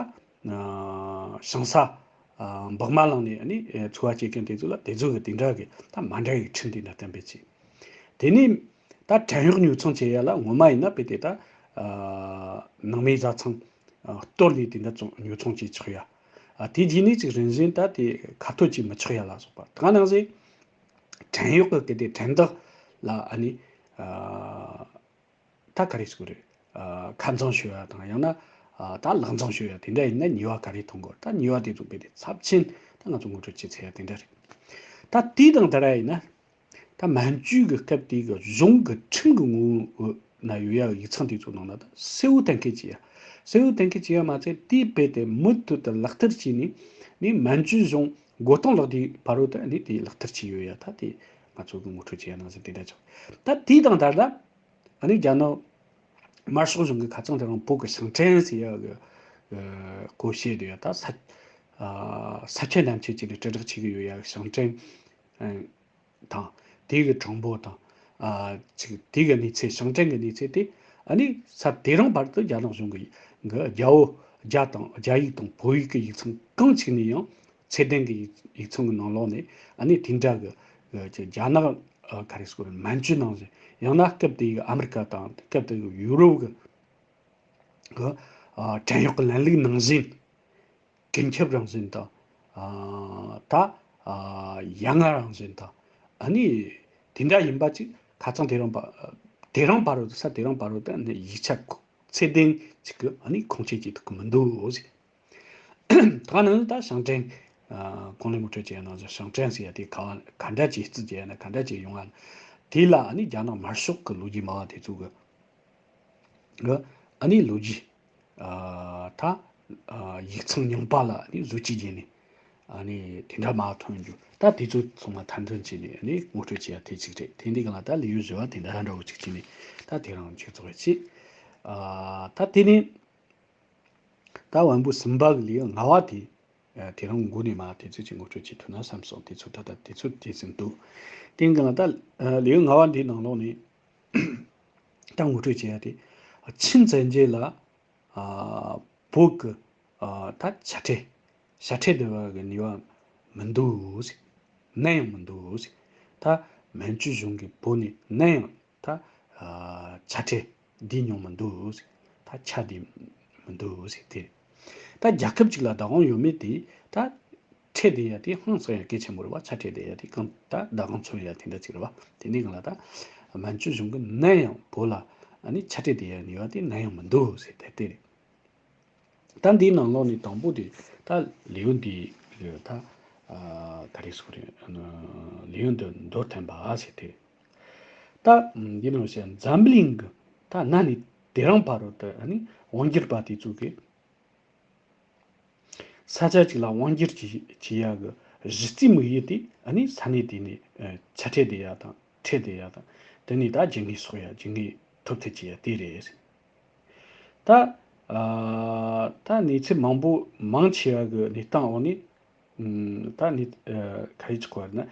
ཞིང་ས་ཨ་འབག་མ་བླངས་ནས་ཨ་ནི་ཨེ་འཚོ་བ་སྐྱེལ་མཁན་དེ་ཚོ་ལ་དེ་ཚོ་གི་དེ་འདྲ་གི་ད་མ་འདྲ་བའི་ཁྲིམས་དེ་འདྲ་གཏན་འབེབས་བྱས། དེ་ནས་ད་བྲན་གཡོག་ཉོ་ཚོང་བྱེད་ཡ་ལ་ངོ་མ་ཡིན་ན་དཔེ་དེ་ད་ཨ་ནང་མི་བཟའ་ཚང་ཨ་གཏོར་ནས་དེ་འདྲ་ཚོང་ཉོ་ཚོང་བྱེད་ཆོག་ཡ། ཨ་དེ་རྗེས་ནས་ཅིག་རིམ་བཞིན་ད་དེ་ཁ་གཏོར་བྱེད་མི་ཆོག་ཡ་ལ་སོགས་པ། ད་ནང་བཞིན་བྲན་གཡོག་གི་དེ་དེ་བྲན་བདག་ལ་ཨ་ནི་ཨ་ད་ག་རེ་ཟེར་དགོས་རེད། ཨ་ཁ་འཛིང་ཞུ་ཡ་དང་། ཡང་ན་ཨ་ད་ལག་འཛིང་ཞུ་ཡ་དེ་འདྲ་ཡིན་ན་ཉེས་པ་ག་རེ་ཐོན་དགོས། ད་ཉེས་པ་དེ་ཚོ་རྦད་དེ་ཚབས་ཆེན། ད་ང་ཚོ་ངོ་སྤྲོད་བྱེད་ཚར་ཡ་དེ་འདྲ་རེད། ད་དེ་དང་དེ་འདྲ་ཡིན་ན། ད་མན་ཇུ་གི་སྐབས་དེ་གི་གཞུང་གི་ཁྲིམས་ཀྱི་ངོ་བོ་ན་ཡོད་ཡ་ཡིག་ཚང་དེ་ཚོ་ནང་ན་ད་གསལ་བོ་གཏན་འཁེལ་བྱས་ཡ། གསལ་བོ་གཏན་འཁེལ་བྱས་ཡ་མ་ཚད་དེ་རྦད་དེ་མུ་མཐུད་དུ་ལག་བསྟར་བྱས་ནས། ནི་མན་ཇུ་གཞུང་མགོ་རྟིང་སློག་དུས་བར་དུ་ད་ནི་དེ་ལག་བསྟར་བྱས་ཡོད་ཡ། ད་དེ་ང་ཚོ་གི་ངོ་སྤྲོད་བྱས་ཡ་ནང་བཞིན་དེ་འདྲ་ཆགས། ད་དེ་དང་ད་ལྟ་ཨ་ནི་རྒྱ་ནག་དམར་ཤོག་གཞུང་གི་ཁ་སང་དེ་རིང་བོད་ཀྱི་ཞིང་བྲན་ཟེར་ཡ་གི་ཨ་སྐོར་བཤད་དུས་ཡ། ད་ས་ཨ་ས་ཁྱད་ནམ་ཁྱད་ཅིག་ནས་དྲིལ་བསྒྲགས་བྱེད་ཀྱི་ཡོད་ཡ། ཞིང་བྲན་ཨ་དང་། དེ་གི་གྲངས་འབོར་དང་། ཨ་ཅིག་དེ་གི་གནས་ཚད། ཞིང་བྲན་གི་གནས་ཚད་དེ་ཨ་ནི་ས་དེ་རིང་བར་དུ་རྒྱ་ནག་གཞུང་གི་གི་རྒྱ་བོད་རྒྱ་དང་རྒྱ་ཡིག་དང་བོད་ཡིག་གི་ཡིག་ཚང་གང་ཞིག་ནས་ཡང་ཚད་ལྡན་གི་ཡིག་ཡིག་ཚང་གི་ནང་ལོགས་ནས་ཨ་ནི་དེ་འདྲ་གི་གི་རྒྱ་ནག་ཨ་ག་རེ་ཟེར་དགོས་རེད། མན་ཇུ་ནང་བཞིན། ཡང་ན་སྐབས་དེ་གི་ཨ་མི་རི་ཀ་དང་སྐབས་དེ་གི་ཡུ་རོབ་གི་གི་ཨ་བྲན་གཡོག་གི་ལམ་ལུགས་ནང་བཞིན། ཀུན་ཁྱབ་རང་བཞིན་དང་། ཨ་ད་ཨ་ཡ་ང་རང་བཞིན་དང་། ཨ་ནི་དེ་འདྲ་ཡིན་པ་ཅིག་ཁ་སང་དེ་རིང་བ་དེ་རིང་བར་དུ། ས་དེ་རིང་བར་དུ་ད་ནི་ཡིག་ཆ་ཚད་ལྡན་ཅིག་གི་ཨ་ནི་ཁུངས་སྐྱེལ་བྱེད་ཐུབ་ཀྱི་མི་འདུག་ཟེར། ད་ནི་ད་ཞིང་བྲན་ཨ་གོང་ལ་ངོ་སྤྲོད་བྱས་ནང་བཞིན་ཞིང་བྲན་ཟེར་ཡ་དེ་ག་བ་ག་འདྲ་ཅིག་བརྩི་བྱས་ན་ག་འདྲ་ཅིག་ཡོང་ང་། དེ་ལ་ཨ་ནི་རྒྱ་ནག་དམར་ཤོག་གི་ལོ་རྒྱུས་སྨྲ་བ་དེ་ཚོ་གི་གི་ཨ་ནི་ལོ་རྒྱུས། ཨ་ད་ཨ་ཡིག་ཚང་རྙིང་པ་ལ་ཨ་ནི་བཟོ་བཅོས་བྱས་ནས། ཨ་ནི་དེ་འདྲ་མ་ཐོན་རྒྱུ། ད་དེ་ཚོ་ཚང་མ་ཐེར་འདོན་བྱས་ནས་ཨ་ནི་ངོ་སྤྲོད་བྱེད་ཡ་དེ་གཅིག་རེད། དེ་འདི་ག་ལ་ད་ལེའུ་བཞི་བ་དེ་འདྲ་འདྲ་བོ་གཅིག་བྱས་ནས་ད་དེ་རང་མཇུག་རྫོགས་བྱས། ཨ་ད་དེ་ནས་ད་བམ་པོ་གསུམ་པ་གི་ལེའུ་ལྔ་བ་དེ། ཨ་དེ་རང་མགོ་ནས་མར་དེ་ཚོ་ཅིག་ངོ་སྤྲོད་བྱེད་ཐུབ་ན་བསམ་སོང་། དེ་ཚོ་ད་ལྟ་དེ་ཚོ་དེ་ཙམ་འདུག་དེ་ག་ལ་ད་ཨ་ལེའུ་ལྔ་བ་འདིའི་ནང་ལོགས་ནས་ད་ངོ་སྤྲོད་བྱེད་ཡ་དེ། ཨ་ཆིང་བཙན་རྒྱལ་ལ་ཨ་བོད་ཀྱི་ཨ་ད་ཆ་ཁྲལ་ཞ་ཁྲལ་འདེབས་པ་གི་ནུས་པ་མི་འདུག་ཟེར། ནམ་ཡང་མི་འདུག་ཟེར། ད་མན་ཇུ་གཞུང་གིས་བོད་ནས་ནམ་ཡང་ད་ཨ་ཆ་ཁྲལ་འདེབས་མྱོང་མི་འདུག་ཟེར། ད་ཆ་འདེབས་མི་འདུག་ཟེར། དེ་ད་རྒྱལ་ཁབ་ཅིག་ལ་བདག་དབང་ཡོད་མེད་དེ་ད་ཁྲལ་འདེབས་ཡ་དེ་ཧང་སང་ཡ་གལ་ཆེན་པོ་རེད་བ། ཆ་ཁྲལ་འདེབས་ཡ་དེ་གང་ད་བདག་དབང་འཚོལ་ཡ་དེ་འདྲ་ཅིག་རེད་བ། དེ་ནས་གང་ལ་ད་མན་ཇུ་གཞུང་གིས་ནམ་ཡང་བོད་ལ་ཨ་ནི་ཆ་ཁྲལ་འདེབས་ཡ་ནུས་པ་དེ་ནམ་ཡང་མི་འདུག་ཟེར། དེ་དེ་རེད། ད་འདིའི་ནང་ལོགས་ནས་དང་པོ་དེ་ད་ལེའུ་འདི་ད་ ཨ་ག་རེ་ཟེར་རེད། ཨ་ལེའུ་འདི་མདོར་བསྟན་པ་ཟེར་ཏེ། ད་འདི་ནང་བཤད་འཛམ་གླིང་གི་ད་གནའ་ནས་དེ་རིང་བར་དུ་ཨ་ནི་དབང་སྒྱུར་པ་དེ་ཚོ་གིས་ས་ཆ་གཅིག་ལ་དབང་སྒྱུར་བྱེད་བྱེད་ཡག་གི་གཞི་རྩའི་དམིགས་ཡུལ་དེ་ཨ་ནི་ས་གནས་དེ་ནས་ཨ་ཆ་འཕྲད་བསྡད་ཡག་དང་ཁྲལ་བསྡད་ཡག་དང་དེ་ནས་ད་རྒྱུ་དངོས་གསོག་ཡག་རྒྱུ་དངོས་ཐོབ་ཐབས་བྱེད་ཡག་དེ་རེད། ད་ཨ་ད་གནས་ཚུལ་མང་པོ་མང་ཆེ་བ་གི་གནས་སྟངས་འོག་ནས་ཨུམ་ད་གནས་ཨ་ག་རེ་ཆགས་པ་རེད་ན།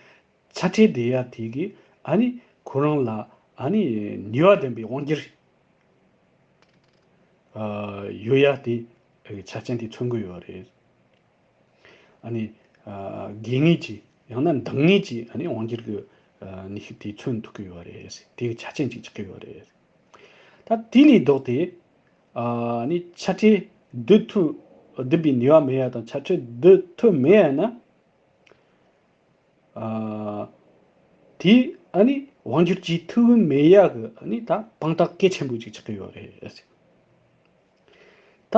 ཆ་འཕྲད་བསྡད་ཡག་དེ་གིས་ཨ་ནི་ཁོ་རང་ལ་ཨ་ནི་ནུས་པ་ལྡན་པའི་དབང་སྒྱུར་ཨ་ཡོད་ཡག་དེ་ཆ་རྐྱེན་དེ་མཚོན་གྱི་ཡོད་རེད། ཨ་ནི་ཨ་དགོས་ངེས་ཀྱི་ཡང་ན་འདང་ངེས་ཀྱི་ཨ་ནི་དབང་སྒྱུར་གྱི་ཨ་ནུས་ཤུགས་དེ་མཚོན་ཐུབ་ཀྱི་ཡོད་རེད། དེ་གི་ཆ་རྐྱེན་ཅིག་ཆགས་ཀྱི་ཡོད་རེད། ད་དེ་ལས་ལྡོག་སྟེ་ཨ་ནི་ཆ་འཕྲད་བསྡུ་ཐུབ་བསྡུ་བའི་ནུས་པ་མེད་ཡག་དང་ཆ་འཕྲད་བསྡུ་ཐུབ་མེད་ཡག་ན། ཨ་དེ་ཨ་ནི་དབང་སྒྱུར་བྱེད་ཐུབ་ཀྱི་མེད་ཡག་གི་ཨ་ནི་ད་དཔང་རྟགས་གལ་ཆེན་པོ་ཅིག་ཆགས་ཀྱི་ཡོད་རེད། ད་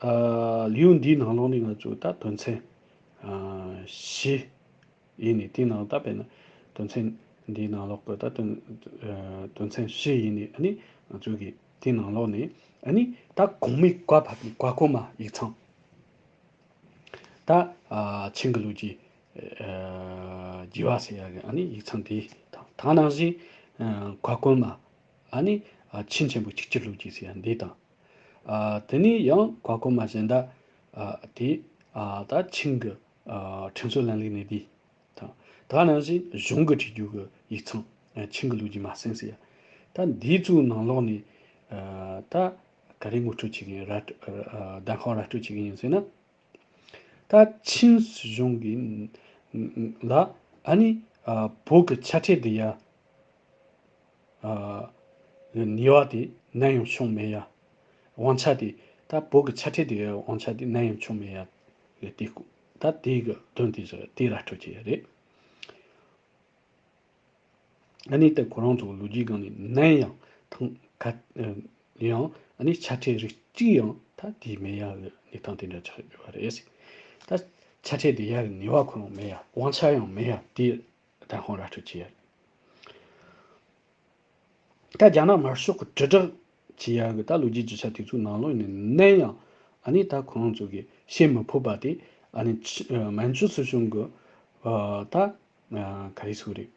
ཨ་ལེའུ་འདིའི་ནང་ལོགས་ནས་ང་ཚོ་ད་དོན་ཚན་ཨ་བཞི་ཡིན་ནས། དེའི་ནང་ད་དཔེར་ན་དོན་ཚན་འདིའི་ནང་ལོགས་ཀྱི་ད་དོན་ཨ་དོན་ཚན་བཞི་ཡིན་ནས། ཨ་ནི་ང་ཚོ་གི་དེའི་ནང་ལོགས་ནས་ཨ་ནི་ད་གོང་མའི་བཀའ་ཕབ་པའི་བཀའ་དགོངས་མ་ཡིག་ཚང་། ད་ཨ་ཆིང་གི་ལོ་རྒྱུས་ཨ་རྒྱས་པ་ཟེར་ཡག་གི་ཨ་ནི་ཡིག་ཚང་དེ་དང་། དེ་ནང་བཞིན་ཨ་བཀའ་དགོངས་མ་ཨ་ནི་ཨ་ཆིན་ཆེན་པོའི་ཆིག་བརྒྱའི་ལོ་རྒྱུས་ཟེར་ཡག་འདི་དང་། ཨ་དེ་ནས་ཡང་བཀའ་དགོངས་མ་གཞན་དག་ཨ་དེ་ཨ་ད་ཆིང་གི་ཨ་ཁྲིམས་སྲོལ་ལམ་ལུགས་ནི་དེ་དང་། དེ་ནང་བཞིན་གཞུང་གི་བྲིས་རྒྱུགས་ཀྱི་ཡིག་ཚང་ཨ་ཆིང་གི་ལོ་རྒྱུས་མ་ཟིན་ཟེར་ཡག་ད་འདི་ཚོའི་ནང་ལོགས་ནས་ཨ་ད་ག་རེ་ངོ་སྤྲོད་བྱེད་ཀྱི་ཡིན། ར་ཨ་བདེན་དཔང་ར་སྤྲོད་བྱེད་ཀྱི་ཡིན་ཟེར་ན། ད་ཆིན་སྲིད་གཞུང་གི་ལ་ཨ་ནི་ཨ་བོད་ཀྱི་ཆ་འཕྲད་བསྡུ་ཡག་ཨ་ནུས་པ་དེ་ནམ་ཡང་བྱུང་མེད་ཡག་དབང་ཆ་དེ་ད་བོད་ཀྱི་ཆ་འཕྲད་བསྡུ་ཡག་དབང་ཆ་དེ་ནམ་ཡང་བྱུང་མེད་ཡག་གི་དེ་ད་དེ་གི་དོན་དེ་ཟེར་དེ་ར་སྤྲོད་བྱེད་ཡག་རེད། ཨ་ནི་ད་ཁོ་རང་ཚོ་ལོ་རྒྱུས་སྒང་ནས་ནམ་ཡང་ཐང་ག་ཡང་ཨ་ནི་ཆ་འཕྲད་རིགས་གཅིག་ཡང་ད་དེ་མེད་ཡག་གི་གནས་སྟངས་དེ་འདྲ་ཆགས་ཡོད་པ་རེད། ད་ཆ་འཕྲད་དེ་ཡག་གི་ནུས་པ་ཁོ་རང་མེད་ཡག་དབང་ཆ་ཡང་མེད་ཡག་དེ་ད་ཁོང་ར་སྤྲོད་བྱེད་ཡག་ད་རྒྱ་ནག་དམར་ཤོག་གི་དྲིལ་བསྒྲགས་བྱེད་ཡག་གི་ད་ལོ་རྒྱུས་རྒྱུ་ཆ་དེ་ཚོའི་ནང་ལོགས་ནས་ནམ་ཡང་ཨ་ནི་ད་ཁོང་ཚོ་གིས་བཤད་མི་ཕོད་པ་དེ་ཨ་ནི་ཕྱི་ཨ་མན་ཇུ་སྲིད་གཞུང་གི་ཨ་ད་ཨ་ག་རེ་ཟེར་དགོས་རེད།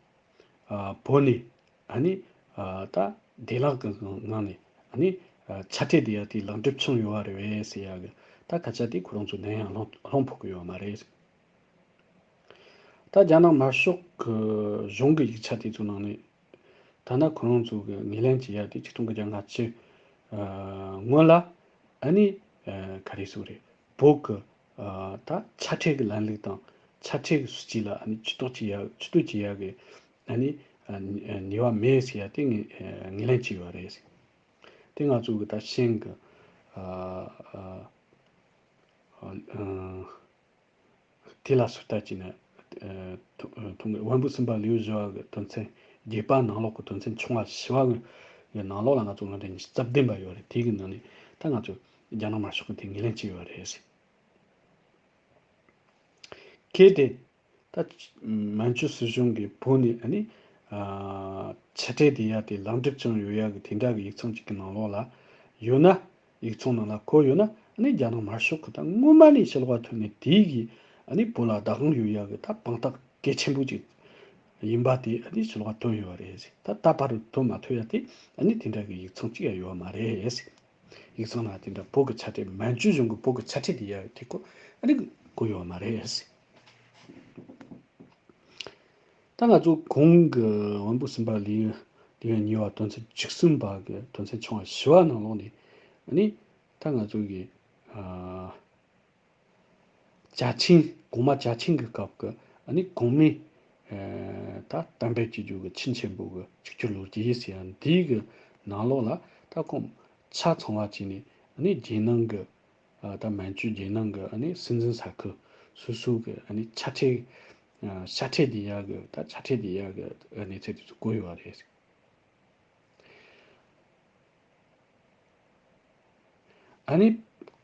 ཨ་བོད་ནས་ཨ་ནི་ཨ་ད་བདེ་བླག་གི་ངང་ནས་ཨ་ནི་ཨ་ཆ་འཕྲད་བསྡུ་ཡག་དེ་ལེགས་འགྲུབ་བྱུང་ཡོད་པ་རེད་པས་ཟེར་ཡག་གི་ད་སྐད་ཆ་དེ་ཁོ་རང་ཚོ་ནམ་ཡང་ལྷུང་ལྷུང་ཕོད་ཀྱི་ཡོད་མ་རེད། ད་རྒྱ་ནག་དམར་ཤོག་གི་གཞུང་གི་ཡིག་ཆ་དེ་ཚོའི་ནང་ནས་ཐ་ན་ཁོ་རང་ཚོ་གི་ངོས་ལེན་བྱེད་ཡག་དེ་ཆིག་སྟོང་དགུ་བརྒྱ་ལྔ་བཅུ་ཨ་སྔོན་ལ་ཨ་ནི་ཨ་ག་རེ་ཟེར་དགོས་རེད། བོད་གི་ཨ་ད་ཆ་འཕྲད་ཀྱི་ལམ་ལུགས་དང་ཆ་འཕྲད་ཀྱི་སྲིད་ཇུས་ལ་ཨ་ནི་ཇུས་གཏོགས་བྱེད་ཡག་ཇུས་གཏོགས་བྱེད་ཡག་གི་ཨ་ནི་ཨ་ནུས་པ་མེད་ཟེར་ཡག་དེ་ངོས་ཨ་ངོས་ལེན་བྱས་ཡོད་རེད། དེ་ང་ཚོ་གི་ད་ཤིང་གི་ཨ་ཨ་ཨ་དེ་ལ་ཚོད་ལྟ་བྱས་ན། ཨ་ཐོ་ཐོ་བོན་པོ་གསུམ་པ་ལེའུ་བཞི་བ་གི་དོན་ཚན་བརྒྱད་པ་ནང་ལོགས་ཀྱི་དོན་ཚན་ཆུང་བ་བཞི་བ་གི་ནང་ལོགས་ལ་ང་ཚོ་ལྔ་བརྒྱ་ཉི་ཤུ་རྩ་བདུན་པ་ཡོད་རེད། དེ་གི་ནང་ནས་ད་ང་ཚོ་རྒྱ་ནག་དམར་ཤོག་གི་དེ་ངོས་ལེན་བྱས་ཡོད་རེད། གལ་ཏེ་ད་མན་ཇུ་སྲིད་གཞུང་གིས་བོད་ནས་ཨ་ནི་ཨ་ཆ་འཕྲད་བསྡུ་ཡག་དེ་ལེགས་འགྲུབ་བྱུང་ཡོད་ཡག་གི་དེ་འདྲ་གི་ཡིག་ཚང་གཅིག་གི་ནང་ལོགས་ལ་ཡོད་ན། ཡིག་ཚང་ནང་ལ་བཀོད་ཡོད་ན། ཨ་ནི་རྒྱ་ནག་དམར་ཤོག་གི་ད་སྔོན་མ་ནས་ཕྱི་ལོགས་ཐོན་ནས་དེ་གི་ཨ་ནི་བོད་ལ་བདག་དབང་ཡོད་ཡག་གི་ད་དཔང་རྟགས་གལ་ཆེན་པོ་ཅིག་ཡིན་པ་དེ་ཨ་ནི་ཕྱི་ལོགས་ཐོན་ཡོད་པ་རེད། ད་ད་བར་དུ་ཐོན་མ་ཐུབ་ཡག་དེ་ཨ་ནི་དེ་འདྲ་གི་ཡིག་ཚང་གཅིག་ཡང་ཡོད་མ་རེད། ཡིག་ཚང་ལ་དེ་འདྲ་བོད་ཀྱི་ཆ་འཕྲད་མན་ཇུ་གཞུང་གི་བོད་ཀྱི་ཆ་འཕྲད་དེ་ཡག་དེ་ཁོ་ཨ་ནི་བཀོད་ཡོད་མ་རེད། ད་ང་ཚོ་གོང་གི་བོན་པོ་གསུམ་པ་ལེའུ་ལེའུ་གཉིས་པ་དོན་ཚན་བཅུ་གསུམ་པ་གི་དོན་ཚན་ཆུང་བ་བཞི་བ་ནང་ལོགས་ནས་ཨ་ནི་ད་ང་ཚོ་གི་ཨ་ཅ་ཆིང་གོང་མ་ཅ་ཆིང་གི་སྐབས་ཀྱི་ཨ་ནི་གོང་མའི་ཨ་ད་གཏན་འབེབས་བྱེད་རྒྱུ་གི་ཆིན་ཆེན་པོ་གི་གཅིག་གྱུར་ལོ་རྒྱུས་ཟེར་ཡག་འདི་གི་ནང་ལོགས་ལ་ད་ཁོང་ཆ་ཚང་བ་བྱས་ནས་ཨ་ནི་རྒྱལ་ནང་གི་ཨ་ད་མན་ཇུ་རྒྱལ་ནང་གི་ཨ་ནི་སྲིད་འཛིན་ས་ཁུལ་སོ་སོ་གི་ཨ་ནི་ཆ་འཕྲད་ཨ་ཤ་འཕྲད་བསྡད་ཡག་གི་ད་ཆ་འཕྲད་བསྡད་ཡག་གི་ཨ་གནས་ཚུལ་དེ་ཚོ་བཀོད་ཡོད་པ་རེད། ཨ་ནི་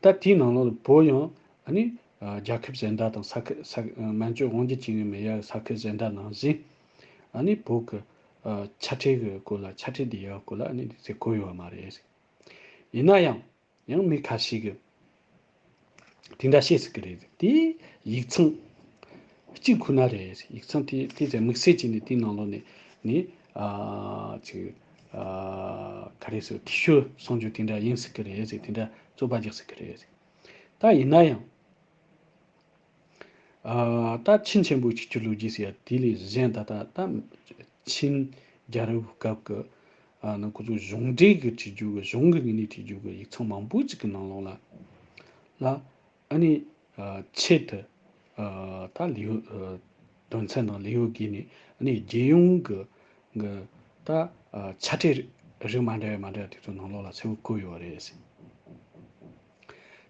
ད་དེའི་ནང་ལོགས་ལ་བོད་ཡང་ཨ་ནི་ ཨ་རྒྱལ་ཁབ་གཞན་དག་དང་ས་ཁུལ་ས་ཨ་མན་ཇུ་དབང་སྒྱུར་བྱེད་མཁན་མེད་ཡ་ས་ཁུལ་གཞན་དག་ནང་བཞིན་ཨ་ནི་བོད་ཀྱི་ཨ་ཆ་འཕྲིན་གྱི་སྐོར་ལ་ཆ་འཕྲིན་བསྡུ་ཡ་སྐོར་ལ་ཨ་ནི་དེ་ཚོ་གོ་ཡོད་པ་མ་རེད། ཡིན་ན་ཡང་ཡང་མི་ཁ་ཤས་ཀྱིས་དེ་འདྲ་བཤད་སྲིད་ཀྱི་རེད། དེ་ཡིག་ཚང་གཅིག་ཁོ་ན་རེད། ཡིག་ཚང་དེ་དེ་ཚོ་དམིགས་བསལ་བྱས་ནས་དེའི་ནང་ལོགས་ནས་ནི་ཨ་ཅིག་ཨ་ག་རེ་ཟེར། འཐུས་ཤོར་སོང་རྒྱུ་དེ་འདྲ་ཡིན་སྲིད་ཀྱི་རེད་ཟེར། དེ་འདྲ་རྩོད་པ་རྒྱག་སྲིད་ཀྱི་རེད། ད་ཡིན་ན་ཡང་ཨ་ད་ཆིན་ཆེན་པོ་གཅིག་གི་ལོ་རྒྱུས་ཟེར་ཡ་དེ་ལས་གཞན། ད་ད་ད་ཆིན་རྒྱལ་རབས་སྐབས་ཀྱི་ཨ་ནི་ཁོ་ཚོ་གཞུང་འབྲེལ་གྱི་བྲིས་རྒྱུ་གི་གཞུང་གི་ངོས་ནས་བྲིས་རྒྱུ་གི་ཡིག་ཚང་མང་པོ་ཅིག་གི་ནང་ལོགས་ལ་ལ་ཨ་ནི་ཨ་ཆེད་དུ་ཨ་ད་ལེའུ་ཨ་དོན་ཚན་དང་ལེའུ་བརྒྱུད་ནས་ཨ་ནི་རྒྱལ་ཡོངས་ཀྱི་གི་ད་ཨ་ཆ་འཕྲིན་རིགས་མ་འདྲ་བ་མ་འདྲ་བ་དེ་ཚོ་ནང་ལོགས་ལ་གསལ་པོ་བཀོད་ཡོད་རེད།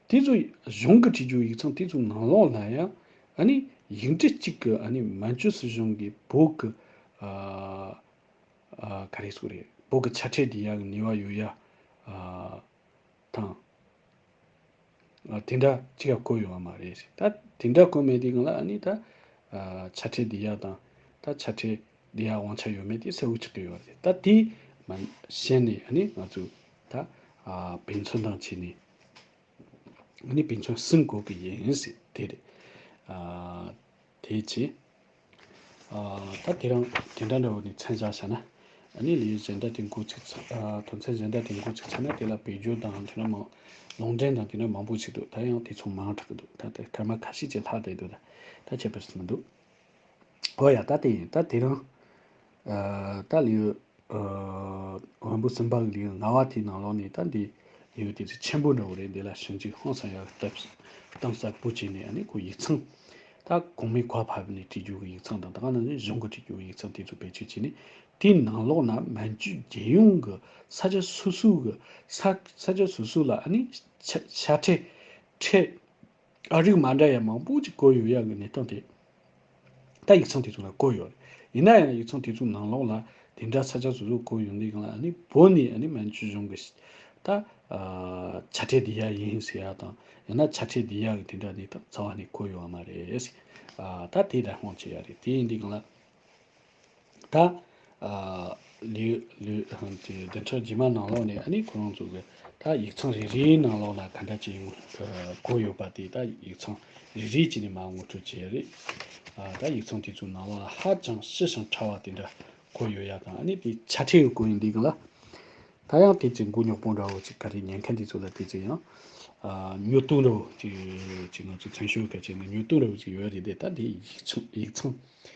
དེ་ཚོ་གཞུང་གི་བྲིས་རྒྱུ་ཡིག་ཚང་དེ་ཚོའི་ནང་ལོགས་ལ་ཡང་ཨ་ནི་ཡིག་འབྲུ་གཅིག་གི་ཨ་ནི་མན་ཇུ་སྲིད་གཞུང་གིས་བོད་ཀྱི་ཨ་ཨ་ག་རེ་ཟེར་དགོས་རེད། བོད་ཀྱི་ཆ་འཕྲིན་བསྡུ་ཡག་གི་ནུས་པ་ཡོད་ཡ་ཨ་དང་། ཨ་དེ་འདྲ་གཅིག་ཡང་བཀོད་ཡོད་པ་མ་རེད། ད་དེ་འདྲ་བཀོད་མེད་དུས་སྒང་ལ་ཨ་ནི་ད་ཨ་ཆ་འཕྲིན་བསྡུ་ཡག་དང་ད་ཆ་འཕྲིན་བསྡུ་ཡག་དབང་ཆ་ཡོད་མེད་དེ་གསལ་པོ་ཆགས་ཀྱི་ཡོད་རེད། ད་དེ་མ་ཤེས་ནས་ཨ་ནི་ང་ཚོས་ད་ཨ་དཔེ་མཚོན་དང་བྱས་ནས་ཨ་ནི་དཔེ་མཚོན་གསུམ་བཀོད་ཀྱི་ཡིན་ཟེར་དེ་རེད། ཨ་དེ་བྱས། ཨ་ད་དེ་རིང་དེ་འདྲ་འདྲ་བོ་ནས་མཚན་བཞག་བྱས་ན། ཨ་ནི་ལེའུ་གཞན་དག་དེ་འགོ་ཚུགས་ཚར། ཨ་དོན་ཚན་གཞན་དག་དེ་འགོ་ཚུགས་ཚར་ན་དེ་ལ་བེད་སྤྱོད་དང་དེ་འདྲ་མང་ལུང་འདྲེན་དང་དེ་འདྲ་མང་པོ་ཞིག་འདུག་ད་ཡང་དེ་ཚོ་མང་དྲགས་འདུག་ད་ལྟ་སྐར་མ་ཁ་ཤས་ཅིག་ལྷག་བསྡད་འདུག་ད་ད་ཁྱད་པར་ཞིག་མི་འདུག་འོ་ཡ། ད་དེ་ཡིན། ད་དེ་རིང་ཨ་ད་ལེའུ་ཨ་བོན་པོ་སུམ་པ་གི་ལེའུ་ལྔ་བ་དེའི་ནང་ལོགས་ནས་ད་འདི་ལེའུ་དེ་ཚོ་ཆེན་པོ་འདྲ་བོ་རེད། འདི་ལ་ཞིབ་འཇུག་ཧང་སང་ཡག་གཏམ་གཏམ་ཟབ་པོ་བྱས་ནས་ཨ་ནི་ཁོ་ཡིག་ཚང་ད་གོང་མའི་གོ་བ་ཕབ་ནས་བྲིས་རྒྱུ་གི་ཡིག་ཚང་དང་ད་ག་ནང་བཞིན་གཞུང་གི་བྲིས་རྒྱུ་གི་ཡིག་ཚང་དེ་ཚོ་བེད་སྤྱོད་བྱས་ནས་དེའི་ནང་ལོགས་ན་མན་ཇུ་རྒྱལ་ཡོངས་ཀྱི་ས་ཆ་སོ་སོའི་གི་ས་ས་ཆ་སོ་སོ་ལ་ཨ་ནི་ཆ་ཆ་འཕྲིན་འཕྲེད། ཨ་རིགས་མ་འདྲ་ཡ་མང་པོ་ཅིག་བཀོད་ཡོད་ཡ་གི་གནས་སྟངས་དེ་ད་ཡིག་ཚང་དེ་ཚོ་ལ་བཀོད་ཡོད་རེད། ཡིན་ན་ཡང་ཡིག་ཚང་དེ་ཚོའི་ནང་ལོགས་ལ་དེ་འདྲ་ས་ཆ་སོ་སོ་བཀོད་ཡོད་འདི་གང་ལ་ཨ་ནི་བོད་ནས་ཨ་ནི་མན་ཇུ་གཞུང་གི་ད་ཨ་ཆ་འཕྲིན་བསྡུ་ཡ་ཡིན་ཟེར་ཡ་དང་ཡང་ན་ཆ་འཕྲིན་བསྡུ་ཡ་གི་དེ་འདྲ་གནས་སྟངས་རྩ་བ་ནས་བཀོད་ཡོད་པ་མ་རེད། ཨ་ད་དེ་རང་དབང་བྱེད་ཡ་རེད། དེ་ཡིན་འདི་གང་ལ། ད་ཨ་ལེའུ་ལེའུ་དེ་བདུན་ཕྲག་རྗེས་མ་ནང་ལོགས་ནས་ཨ་ནི་ཁོ་རང་ཚོ་གི་ད་ཡིག་ཚང་རེ་རེའི་ནང་ལོགས་ལ་ག་འདྲ་ཅིག་ཡོང་གི་ཡོད་པ་དེ་ད་ཡིག་ཚང་རེ་རེ་བྱས་ནས་མར་ངོ་སྤྲོད་བྱས་རེད། ཨ་ད་ཡིག་ཚང་དེ་ཚོའི་ནང་ལོགས་ལ་ཧ་ཅང་ཞིབ་ཞིང་ཕྲ་བ་དེ་འདྲ་བཀོད་ཡོད་ཡ་དང་ཨ་ནི་དེ་ཆ་འཕྲིན་གྱི་སྐོར་ཡིན་འདི་གི་ལ། ད་ཡང་དེ་ཚོའི་མགོ་རྙོག་པོ་འདྲ་བོ་ཅིག་ག་རེ་ཉན་མཁན་དེ་ཚོ་ལ་དེ་ཚོ་ཡང་ཨ་སྨྱོ་རྟུལ་འདྲ་བོ་ཅིག་ཅིག་ང་ཚོ་བཙན་བྱོལ་སྐད་ཆ་ནས་སྨྱོ་རྟུལ་འདྲ་བོ་ཅིག་ཡོད་རེད་དེ། ད་དེ་ཡིག་ཚང་ཡིག་ཚང་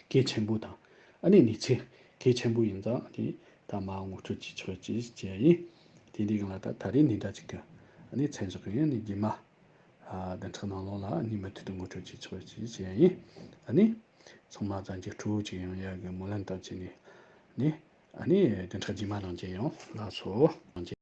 གལ་ཆེན་པོ་དང་ཨ་ནི་གནས་ཚུལ་གལ་ཆེན་པོ་ཡིན་ཙང་དེ་ད་མར་ངོ་སྤྲོད་ཅིག་ཆོག་ཅིག་བྱས་ཡིན། དེ་འདི་གང་ལ་ད་ད་རེས་འདི་འདྲ་ཅིག་གི་ཨ་ནི་མཚན་བཞག་གི་ཡིན། ཨ་ནི་རྗེས་མ་ཨ་བདུན་ཕྲག་ནང་ལོགས་ལ་ཨ་ནི་མུ་མཐུད་དུ་ངོ་སྤྲོད་ཅིག་ཆོག་ཅིག་བྱས་ཡིན། ཨ་ནི་ཚང་མ་བཙན་གྱི་སྤྲོ་བོ་ཅིག་ཡོང་ཡག་གི་སྨོན་ལམ་དང་བཅས་ནས་ནི་ཨ་ནི་བདུན་ཕྲག་རྗེས་མ་ནང་མཇལ་ཡོང་། ལགས་སོ།